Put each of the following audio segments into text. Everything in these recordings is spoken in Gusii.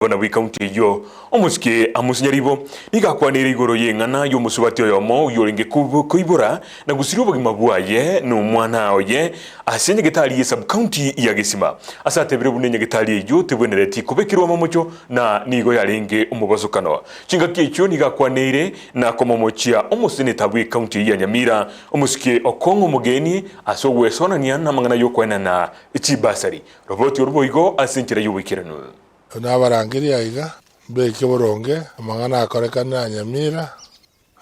Gavana bw'ecounty eyio, omosike Amos Nyaribo, nigo akwaneire igoro y'eng'ana y'omosubati oyomo oyio orenge koibora na gosiria obogima bwaye na omwana oye ase enyagetari ye sub-county ya Gesima. Ase atebire buna enyagetari eyio tebwenereti kobekerwa amamocho na nigo yarenge omobasokano. Chingaki echio nigo akwaneire na komomochia omoseneta bw'ecounty eyio ya Nyamira, omosike Okong'o Omogeni ase ogwesonania namang'ana y'okoenana chibasari. Roboti oru boigo ase enchera y'oboikeranu. Nabarangerie aiga, mbeke boronge amang'ana akorekane na nyamira,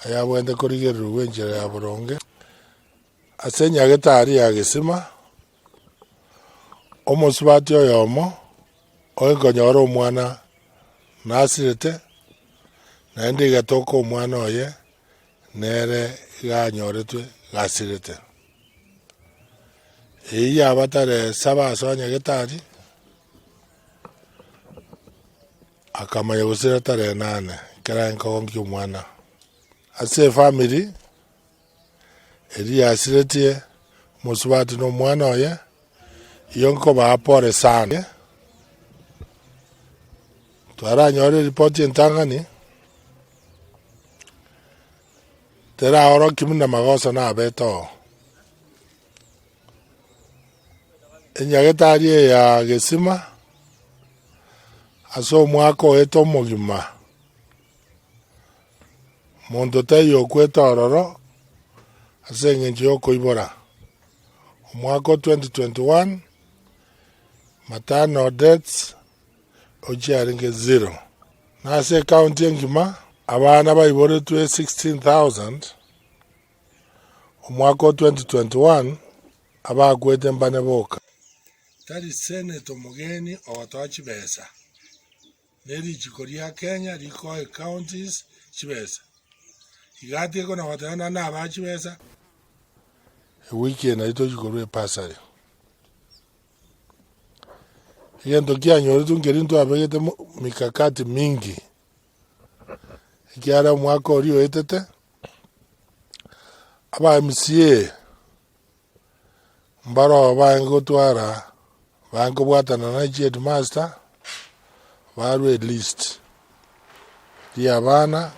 ayabwenerete korigererigwa enchera ya boronge. Ase enyagetari ya gesima, omosubati oyomo oikonyora omwana nasirete, naende igatoka omwana oye nere iga anyoretwe gasirete. Eyio yabatare saba ase onyagetari. Akamanya gosira tarehe nane, ekero aye nkogonkia omwana. Ase efamiri, eria yasiretie omosubati na omwana oye, eyio nkobaa pole sana. Twaranyore eripoti entang'ani, teraorokia buna magoso nabete oo. Enyagetari eye ya gesima ase omwaka oete omogima, monto taiyo okwete ororo ase eng'encho ya okoibora. Omwaka o 2021, maternal deaths ochiarenge zero. Na ase ecounty engima, abana baiboretwe 16,000, Omwaka o 2021 abakwete mbane boka. Tari seneta omogeni ogotoa chibesa, ne richiko ria Kenya rikoa ecounties chibesa. Iga atige kona goteba naende nabae chibesa. Ewiki eye nario tochi korwa epasari. Egento kianyoretwe nkeri ntwabegete mikakati mingi, ekiagera omwaka oria oetete, Aba MCA mbaroo baenge gotwara baenge kobwatana na chiheadmaster barwe elist ria abana.